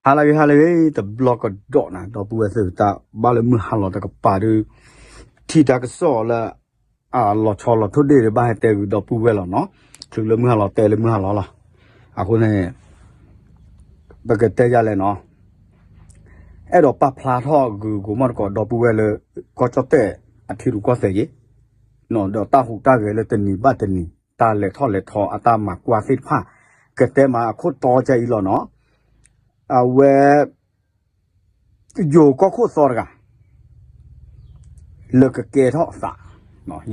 ဟါလၢအဂ့ၤ ဟါလၢအဂ့ၤ တဘျီကဒီးနၤ ဒီပုၢ်ဝဲၢ်သ့ၣ်တၢ် ဘၣ်လၢမုၢ်ဟါလီၤတကပၤဒီး ထံၣ်တၢ်ကစီၣ်လၢ အလီၤဆီလီၤထိၣ်ဒ့ၣ်ဒီး ဘၣ်ဟဲတဲဂုာ်ဒီပုၢ်ဝဲၢ်လီၤနီၤ, ချုးလၢမုၢ်ဟါလီၤတဲလၢမုၢ်ဟါလီၤလီၤ. အဃိန့ၣ် ပကတဲယၤလဲၣ်နီၤ, အဲၣ်ဒိးပာ်ဖျါထီၣ်ဂုၤဂုၤမီၢ်တကိးဒီပုၢ်ဝဲၢ်လၢ ကီၢ်ကၠီၣ်တဲၣ်အထံရူၢ်ကီၢ်သဲးယ့ၣ်, ဒီးတၢ်ဟူးတၢ်ဂဲၤလၢတနံၤဘၣ်တနံၤ တၢ်လဲၤထီၣ်လဲၤထီအတၢ်မၤကွၢ်သ့ၣ်တဖၣ် ကတဲမးအခိၣ်တီကၢအံၤလီၤနီၤ. အဝဲ ယိၤကီၢ်ခိၣ်အသီတဂၤ လၢကကဲထီၣ်အသး,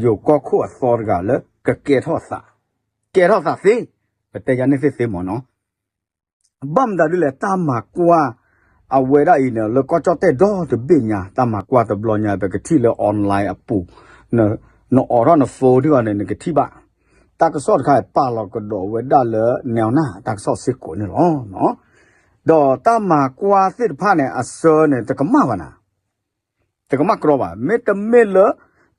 ယိၤကီၢ်ခိၣ်အသီတဂၤလၢကကဲထီၣ်အသး, ကဲထီၣ်အသးသ့, ပတဲယၤန့ၣ်သ့သ့မ့ၢ်နီၤ. ဘၣ်မတၤဒ်လဲၣ် တၢ်မၤကွၢ်အဝဲဒၣ်အံၤန့ၣ် လၢကီၢ်ကၠီၣ်တဲၣ်ဒီတဘ့ၣ်ညါ တၢ်မၤကွၢ်တဘျီညါ ပကထံၣ်လၢ online အပူၤ, နအိးထီၣ်န phone ထံၣ်အီၤန့ၣ် နကထံၣ်ဘၣ်. တၢ်ကစီၣ်တခါအံၤ ပာ်လီၤကဒီးဝဲဒၣ်လၢ နဲဝ်နၢ် တၢ်ကစီၣ်စ့ၢ်ကီးန့ၣ်လီၤ. ဒီးတၢ်မၤကွၢ်သ့ၣ်တဖၣ်န့ၣ် အဆၢန့ၣ် တကမၣ်ဘၣ်နၤ, တကမၣ်ကြီဘၣ်. မ့တမ့ၢ်လၢ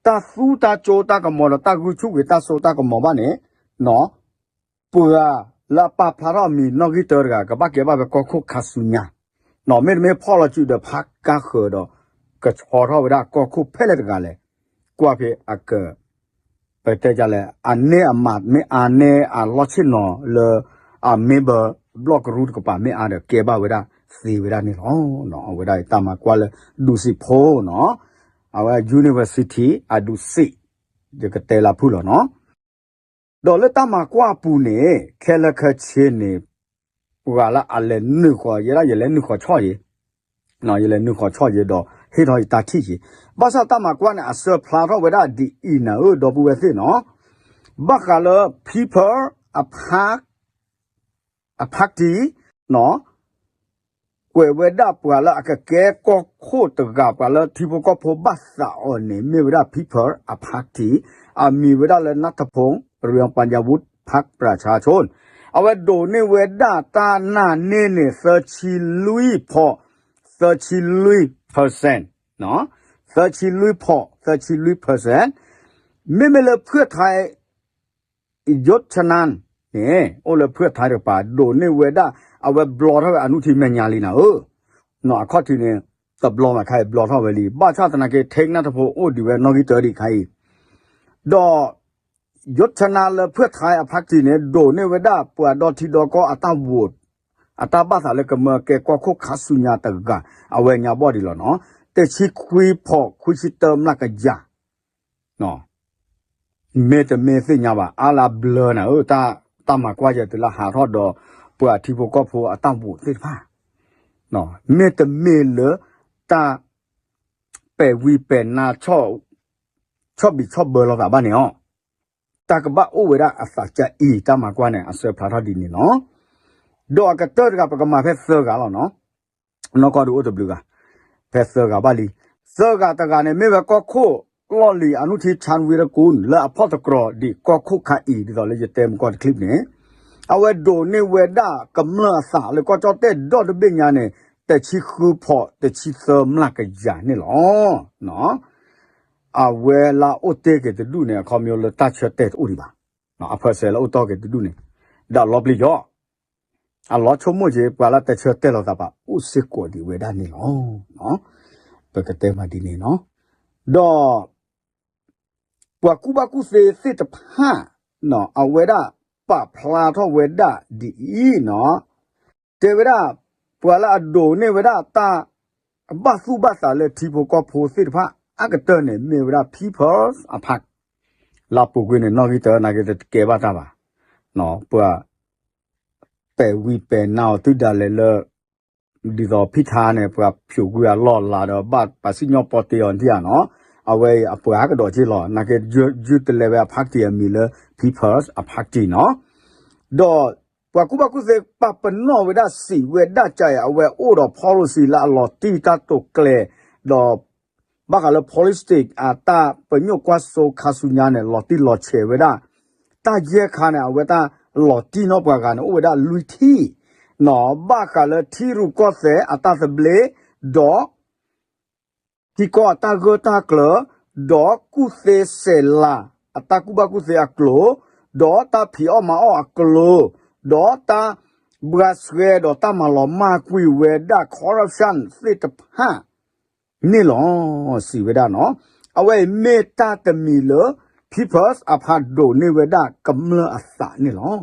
တၢ်သူတၢ်ကၠိတၢ်ကမီၤဒီး တၢ်ဂုာ်ဆူၣ်ဂ့ၤတၢ်စိတၢ်ကမီၤဘၣ်န့ၣ် ပှၤလၢအပာ်ဖျါထီၣ်အမံၤနီၣ်ဂံၢ်တၢတဂၤ ကဘၣ်ကဲဘၣ်ဝဲကီၢ်ခိၣ်ခါဆူညါ, မ့တမ့ၢ်ဖီၣ်လီၤစုဒီးဖးကါဃၢၤဒီး ကဆီထီၣ်ဝဲဒၣ်ကီၢ်ခိၣ်ဖဲလဲၣ်တဂၤလဲၣ်, ကွၢ်ဖဲအက ပတဲဒ်လဲၣ် အန့ၢ်အမးမ့ၢ်အါန့ၢ်အလီၢ်ဆ့ၣ်နီၤလၢ အမ့ၢ်ဘၢဘျီၣ်ကရူၢ်တကပၤမ့ၢ်အါဒီး ကဲဘၣ်ဝဲဒၣ်သ့ဝဲဒၣ်န့ၣ်လီၤ. အဝဲဒၣ်တၢ်မၤကွၢ်လၢ ဒူစံးဖိနီၤ, အဝဲ University အဒူစံး ယကတဲလၢဖုၣ်လီၤနီၤ. ဒီးလၢတၢ်မၤကွၢ်အပူၤန့ၣ် ခဲလၢာ်ခဲဆ့န့ၣ် ပှၤလၢအလဲၤနုာ်ဃီၤ ယဲဒၣ်ယလဲၤနုာ်ဃီၤဆီၣ်ယ့ၤ, ယလဲၤနုာ်ဃီၤဆီၣ်ယ့ၤဒီး ဟ့ၣ်ထီၣ်ယတၢ်ထံၣ်ယ့ၤ, ဘၣ်ဆၣ်တၢ်မၤကွၢ်န့ၣ် အဆၢဖျါထီၣ်ဝဲဒၣ်ဒ်အံၤနၤဧၢ ဒီပုၢ်ဝဲၢ်သ့ၣ်နီၤ, ဘၣ်ဃးလၢ People အဖး အဖးတံၢ် ကွဲးဝဲဒၣ်ပှၤလၢအကကဲကီၢ်ခိၣ်တဂၤ ပှၤလၢထံဖိကီၢ်ဖိဘၣ်သးအီၤန့ၣ် မ့ၢ်ဝဲဒၣ် People အဖးတံၢ်, အမံၤဝဲဒၣ်လၢ နၢ်ထဖိ ရံပၣ်ယၣ်ဝူၣ် ဖးပြၣ်ဆါဆိၣ်, အဝဲဒိးန့ၢ်ဝဲဒၣ်တၢ်နာ်န့ၢ်န့ၣ် သၢဆံလွံၢ်ဖီး သၢဆံလွံၢ် percent, သၢဆံလွံၢ်ဖီး သၢဆံလွံၢ် percent, မ့မ့ၢ်လၢဖုၣ်ထါ ယိးဆနၣ်န့ၣ် အိၣ်လၢဖုၣ်ထါတကပၤ ဒိးန့ၢ်ဝဲဒၣ် အဝဲဘျီထီၣ်ဝဲအနုၢ်ထံမဲာ်ညါလံနၤဧၢ, အခီၣ်ထံးန့ၣ် တဘျီမးခါအံၤ ဘျီထီၣ်ဝဲလံ ဘၣ်ဆၣ်သနာ်က့ ထံကနၣ်တဖိအိၣ်ဒံးဝဲနီၣ်ဂံၢ်တၢဒံးခါအံၤ, ဒီး ယိးဆနၣ်လၢဖုၣ်ထါအဖးတံၢ်န့ၣ် ဒိးန့ၢ်ဝဲဒၣ်ပှၤဒီထံဒီကီၢ်အတၢ်ဝိး အတၢ်ဘၣ်သးလၢကမၢကဲကီၢ်ခိၣ်ခါဆူညါတဂၤ အဝဲညါဘီၣ်ဒံးလီၤနီၤ, တဆံခွံဖီးခွံဆံတၢမျးကယၤ မ့တမ့ၢ်သ့ၣ်ညါဘၣ် အါလၢအဘျၢနၤဧၢ, တၢ်မၤကွၢ်ယဲတုၤလၢဟးထီၣ်ဒီး ပှၤထံဖိကီၢ်ဖိအတၢ်ဝိးသ့ၣ်တဖၣ်, မ့တမ့ၢ်လၢ တၢ်ပဲာ်ဝံၤပဲာ်နါ ဆီၣ်ဘံးဆီၣ်ဘၢလိာ်သးဘၣ်န့ၣ်အီၤ, တၢ်ကဘၣ်အိၣ်ဝဲဒၣ်အသးကအံၤ တၢ်မၤကွၢ်န့ၣ် အဆၢဖျါထီၣ်ဒ်န့ၣ်လီၤ. ဒီးအကတၢၢ်တဂၤ ပကမၤဖဲသၢဂၤလီၤနီၤ, နီၢ်ကီၢ်ဒုးအိၣ်တဘျုးဂၤ, ဖဲသၢဂၤဘၣ်လံ. သၢဂၤတဂၤန့ၣ် မ့ၢ်ဝဲကီၢ်ခိၣ်လီၢ်လံၤ အနုၢ်ထံ ဆၣ်ဝံရကူၣ် လၢအဖီၣ်တကြီၤဒံးကီၢ်ခိၣ်ခါအံၤ ဒ်သိးလၢယတဲမုၢ်ကီၢ်တချံးန့ၣ်, အဝဲဒိးန့ၢ်ဝဲဒၣ်ကမျၢၢ်အသးလၢကီၢ်ကၠီၣ်တဲၣ်ဒီတဘ့ၣ်ညါန့ၣ် တဆံဃုဖီးတဆံသၢမျးကယၤန့ၣ်လီၤ. အဝဲလၢအအိၣ်တ့ၢ်က့ၤတဒူၣ်န့ၣ် အခီပညီလၢတၢ်ဆၢတဲာ်တအိၣ်ဒံးဘၣ်, အဖၢဆဲးလၢအိၣ်တီၢ်က့ၤတဒူၣ်န့ၣ် ဒီးလီၤပျံၤယီၤ အလီၤဆိကမိၣ်က့ၤ ပှၤလၢတဆၢတဲာ်လိာ်သးဘၣ် အိၣ်စ့ၢ်ကီးဒံးဝဲဒၣ်န့ၣ်လီၤ. ပကတဲမးဒ်န့ၣ်နီၤ. ဒီး ပှၤကူၣ်ဘၣ်ကူၣ်သ့သ့ၣ်တဖၣ် အဝဲဒၣ်ပာ်ဖျါထီၣ်ဝဲဒၣ်ဒ်အံၤနီၤ, တဲဝဲဒၣ် ပှၤလၢအဒိးန့ၢ်ဝဲဒၣ်တၢ်ဘၣ်သူၣ်ဘၣ်သးလၢထံဖိကီၢ်ဖိသ့ၣ်တဖၣ် အကတၢၢ်န့ၣ် မ့ၢ်ဝဲဒၣ် People's Party လၢအပူၤကွံာ်န့ၣ် နီၣ်ဂံၢ်တၢ နာ်က့တကဲဘၣ်တၢ်ဘၣ်, ပှၤ ပဲာ်ဝံၤပဲာ်နါအီၤတုၤဒၣ်လဲာ်လၢ ဒ်သိးဖံထါန့ၣ် ပှၤဖျိးကွံာ်အလီၢ်အလၤဒီး ဘၣ်ပှၤစံၣ်ညီၣ်ပီတ့အီၤဒံးဧါနီၤ, အဝဲအံၤအပှၤဟးကဒီးက့ၤလီၤ. နာ်က့ ယုၢ်တလဲဝဲအ party အမံၤလၢ People's Party နီၤ. ဒီးပှၤကူၣ်ဘၣ်ကူၣ်သ့ပာ်ပနီၣ်ဝဲဒၣ် စံးဝဲဒၣ်ကဲအဝဲအိၣ်ဒီး policy လၢအလီၤတံၢ်တၢ်တိာ်ကျဲၤ ဒီး ဘၣ်ဃးလၢ policy အတၢ်ပညိၣ်ကွၢ်စိခါဆူညါန့ၣ် လီၤတံၢ်လီၤဆဲးဝဲဒၣ် တၢ်ယဲၢ်ခါန့ၣ် အဝဲတၢ်လီၤတံၢ်နီၣ်ပှၤဂၤန့ၣ် အိၣ်ဝဲဒၣ်လွံၢ်ထံၣ်နီၤ, ဘၣ်ဃးလၢထံရူၢ်ကီၢ်သဲးအတၢ်သဘျ့ ဒီး ထံကီၢ်အတၢ်ဂၢၢ်တၢ်ကျၢၤ, ဒီးကူၣ်သ့စဲးလၤအတၢ်ကူၣ်ဘၣ်ကူၣ်သ့အကျိၤ, ဒီးတၢ်ဖံးအီၣ်မၤအီၣ်အကျိၤ, ဒီးတၢ် ဘှါဆှဲဒီးတၢ်မၤလီၤမၢ်ကွံာ်ဝဲဒၣ် corruption သ့ၣ်တဖၣ်န့ၣ်လီၤ. စံးဝဲဒၣ်နီၤ, အဝဲအံၤမ့ၢ်တၢ်တမံၤလၢ People's အဖးဒိၣ်န့ၢ်ဝဲဒၣ်ကမျၢၢ်အသးန့ၣ်လီၤ.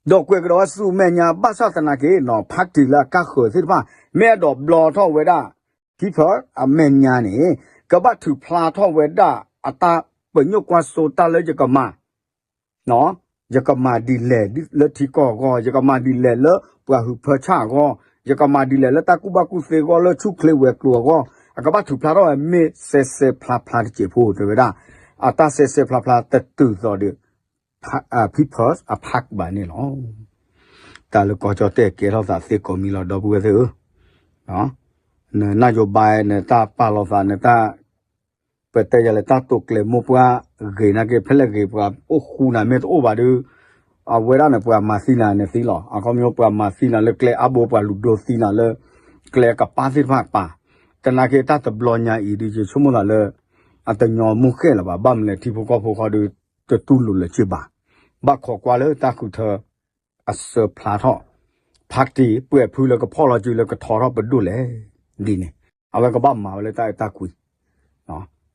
ဒီးကွဲးကဒီးဝဲဆူမဲာ်ညါ ဘၣ်ဆၣ်သနာ်က့နီၤ party လၢအကါဃၢၤသ့ၣ်တဖၣ် မ့ၢ်အဲၣ်ဒိးဘျီထီၣ်ဝဲဒၣ် People's အမဲာ်ညါန့ၣ် ကဘၣ်ထုးဖျါထီၣ်ဝဲဒၣ်အတၢ်ပညိၣ်ကွၢ်စိတၢ်လၢယကမၤ ယကမၤဒ်လဲၣ်လၢထံကီၢ်အဂီၢ်, ယကမၤဒ်လဲၣ်လၢပှၤဟုးဖၢဆၣ်အဂီၢ်, ယကမၤဒ်လဲၣ်လၢတၢ်ကူၣ်ဘၣ်ကူၣ်သ့အဂီၢ်, လၢဆူၣ်ချ့ဝဲၤကျိၤအဂီၢ်, အကဘၣ်ထုးဖျါထီၣ်ဝဲမ့ၢ်စဲးစဲးဖျါဖျါတစဲးဖိ တဲဝဲဒၣ်, အတၢ်စဲးစဲးဖျါဖျါတတုၤသိးဒီး People's အ party ဘၣ်န့ၣ်လီၤ. တၢ်လၢကီၢ်ကၠီၣ်တဲၣ်ကဲထီၣ်သးသ့ကိးမံၤလီၤ ဒီပုၢ်ဝဲၢ်သ့ၣ်ဧၢ, န นโยบาย နတၢ်ပာ်လီၤသး နတၢ် ပတဲယၤလဲၣ် တၢ်တိာ်ကျဲၤမိၢ်ပှၢ်ဂ့ၤနာ်က့ ဖဲလဲၣ်ဂ့ၤ ပှၤအိၣ်ဃူနၤမ့ၢ်တအိၣ်ဘၣ်ဒီး အဝဲဒၣ်န့ၣ် ပှၤမၤသံနၤန့ၣ်သံလီၤ. အခီပညီ ပှၤမၤသံနၤလၢကျဲအါဘိ ပှၤလူၤဒိသံနၤလၢကျဲကပၤသ့ၣ်တဖၣ်ပာ်, သနာ်က့တၢ်တဘျီညါအံၤဒီး ယဆိကမိၣ်သးလၢ အတညီမုၢ်ဃဲၣ်လၢၤဘၣ်. ဘၣ်မနုၤလဲၣ် ထံဖိကီၢ်ဖိဃီဒီး တတူၢ်လိာ်လၢၤက့ဘၣ်. ဘၣ်ခိးကွၢ်လၢတၢ်ဃုထၢ အစၢဖျါထီၣ် party ပှဲၤဖုလၢကဖီၣ်လီၤစုလၢကထီထီၣ်ပဒိၣ်လဲၣ် ဒ်န့ၣ် အဝဲကဘၣ်မၤဝဲလၢတၢ်အဲၣ်တၢ်ကွံ,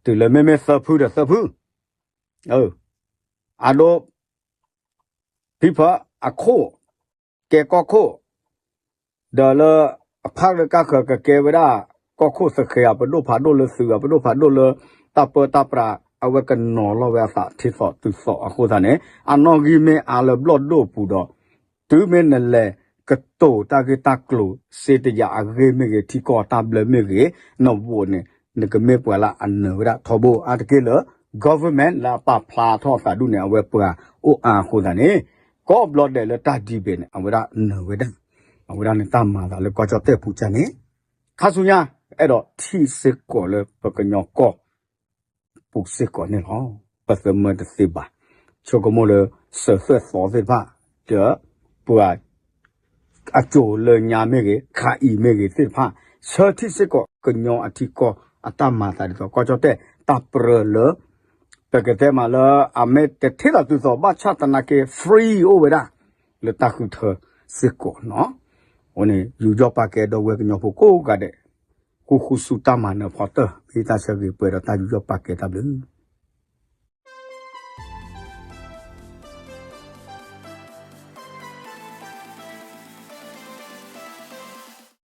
တုၤလၢမ့မ့ၢ်သၢဖုဒီးသၢဖု, အဒိ people အခိၣ် ကဲကီၢ်ခိၣ် ဒီးလၢအဖးလၢကါဃၢၤကကဲဝဲဒၣ် ကီၢ်ခိၣ်သဃဲၤအပဒိၣ်ဖးဒိၣ်လၢသုးအပဒိၣ်ဖးဒိၣ်လၢ တၢ်ပၢတၢ်ပြး အဝဲကနီၤလီၤဝဲအသးထံသိးတုၤသိးအဃိသတးန့ၣ် အနီၣ်ဂံၢ်မ့ၢ်အါလၢဘျီၣ်ဒိၣ်ပူၤဒီး တုၤမ့ၢ်နလဲၤကတိၤတၢ်ဂ့ၢ်တၢ်ကျိၤ စ့တယၤအဂ့ၢ်မ့ၢ်ဂ့ၤ ထံကီၢ်တၢ်ဘျၢမ့ၢ်ဂ့ၤ န vote န့ၣ် နကမ့ၢ်ပှၤလၢအနၢၤဝဲဒၣ်ထီဘိ အါတက့ၢ်လၢ government လၢအပာ်ဖျါထီၣ်သးဒူၣ်န့ၣ် အဝဲပှၤအိၣ်အါအဃိသတးန့ၣ် ကိးဘျီဒဲးလၢတၢ်ဒံးဘ့ၣ်န့ၣ် အဝဲဒၣ်နၢၤဝဲဒၣ် အဝဲဒၣ်န့ၣ်တၢ်မၤသးလၢကီၢ်ကၠီၣ်တဲၣ်ပူၤကၢ်န့ၣ် ခါဆူညါ အဲၣ်ဒိးထံၣ်စ့ၢ်ကီးလၢပကညီကီၢ် ပူၤစ့ၢ်ကီးန့ၣ်လီၤ. ပသးမၢတသ့ဘၣ်. ဆိကမိၣ်လၢ စၢၤသွဲၣ်သီသ့ၣ်တဖၣ် ဒီးပှၤ အကၠိၤလၢညါမ့ၢ်ဂ့ၤ ခးအံၤမ့ၢ်ဂ့ၤသ့ၣ်တဖၣ် ဆၢထံၣ်စ့ၢ်ကီးကညီအထံကီၢ်အတၢ်မၤသးဒ်သိး ကီၢ်ကၠီၣ်တဲၣ်တၢ်ပြၢလၢ ပကတဲမးလၢအမ့ၢ်တထံၣ်သးတုၤသိးဘၣ်ဆၣ်သနာ်က့ free အိၣ်ဝဲဒၣ် လၢတၢ်ဃုထၢစ့ၢ်ကီးနီၤ. အဃိန့ၣ် ယူးယီၣ်ပာ်ကဲဒီပုၢ်ဝဲၢ်ကညီဖိကိးဂၤဒဲး ဃူဃူဆူတၢ်မၤနၢၤဖီတၢၢ် မ့ၢ်တၢ်ဆၢဂ့ၤပှဲၤဒီးတၢ်ယူးယီၣ်ပာ်ကဲတၢ်ဘျုး